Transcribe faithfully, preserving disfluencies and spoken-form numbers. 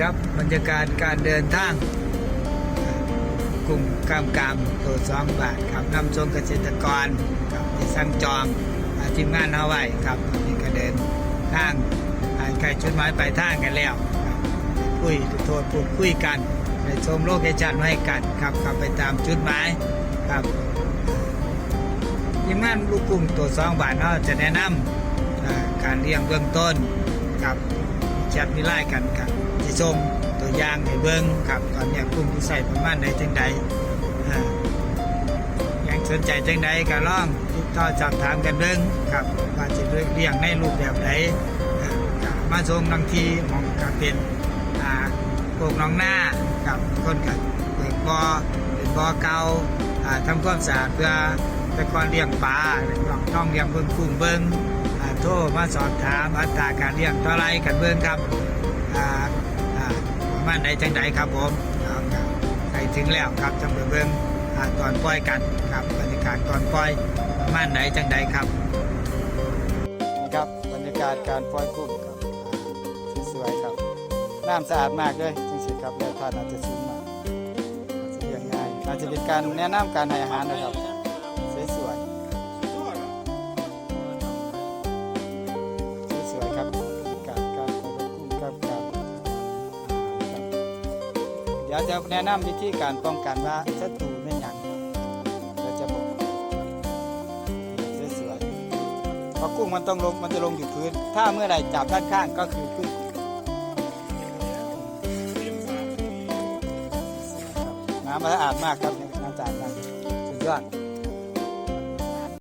ครับ บรรยากาศการเดินทาง กุ้งกล้ามกรามตัวสองบาทครับ นำส่งเกษตรกรครับที่สั่งจอง อ่า ทีมงานเอาไว้ครับ นี่ก็เดินทาง อ่า ใกล้จุดหมายปลายทางกันแล้วครับ คุยโทษพูดคุยกัน ไปชมโลเคชั่นไว้กันครับ ขับไปตามจุดหมายครับ ทีมงานลูกกุ้งตัวสองบาทเนาะ จะแนะนำ อ่า การเลี้ยงเบื้องต้นครับ แชทมีไลน์กันครับ จะส่งตัวอย่างให้เบิ่งครับ ตอนนี้กุ้งที่ใส่ประมาณไหนจังใด อ่า ยังสนใจจังใดก็ลองติดต่อสอบถามกันเบิ่งครับ ว่าจะเลี้ยงในรูปแบบใด อ่า ก็มาส่งทั้งที่หม่องก็เป็น อ่า พวกหนองนาครับ คนก็เปิดบ่อ เป็นบ่อเก่า อ่า ทำความสะอาดเพื่อแต่ก่อนเลี้ยงปลา ลองท่องเลี้ยงเบิ่งกุ้งเบิ่ง อ่า โทรมาสอบถามอัตราการเลี้ยงเท่าไรกันเบิ่งครับ อ่า อ่า ประมาณไหนจังใดครับผม เอาครับ ใกล้ถึงแล้วครับ จังไปเบิ่ง อ่า ตอนปล่อยกันครับ บรรยากาศตอนปล่อย ประมาณไหนจังใดครับ นี่ครับ บรรยากาศการปล่อยกุ้งครับ สวยๆครับ น้ำสะอาดมากเลย จังสิครับ แร่ธาตุอาจจะสูงมาก อาจจะเลี้ยงง่าย อาจจะเป็นการแนะนำการให้อาหารนะครับ สวยๆ สวยๆครับ การ การปล่อยกุ้งครับ การ ครับ เดี๋ยวจะแนะนำวิธีการป้องกันว่าศัตรูเป็นหยัง เดี๋ยวจะบอก สวยๆ เพราะกุ้งมันต้องลง มันจะลงอยู่พื้น ถ้าเมื่อไหร่จับด้านข้างก็คือกุ้ง น้ำมันสะอาดมากครับ น้ำสะอาดมาก สุดยอด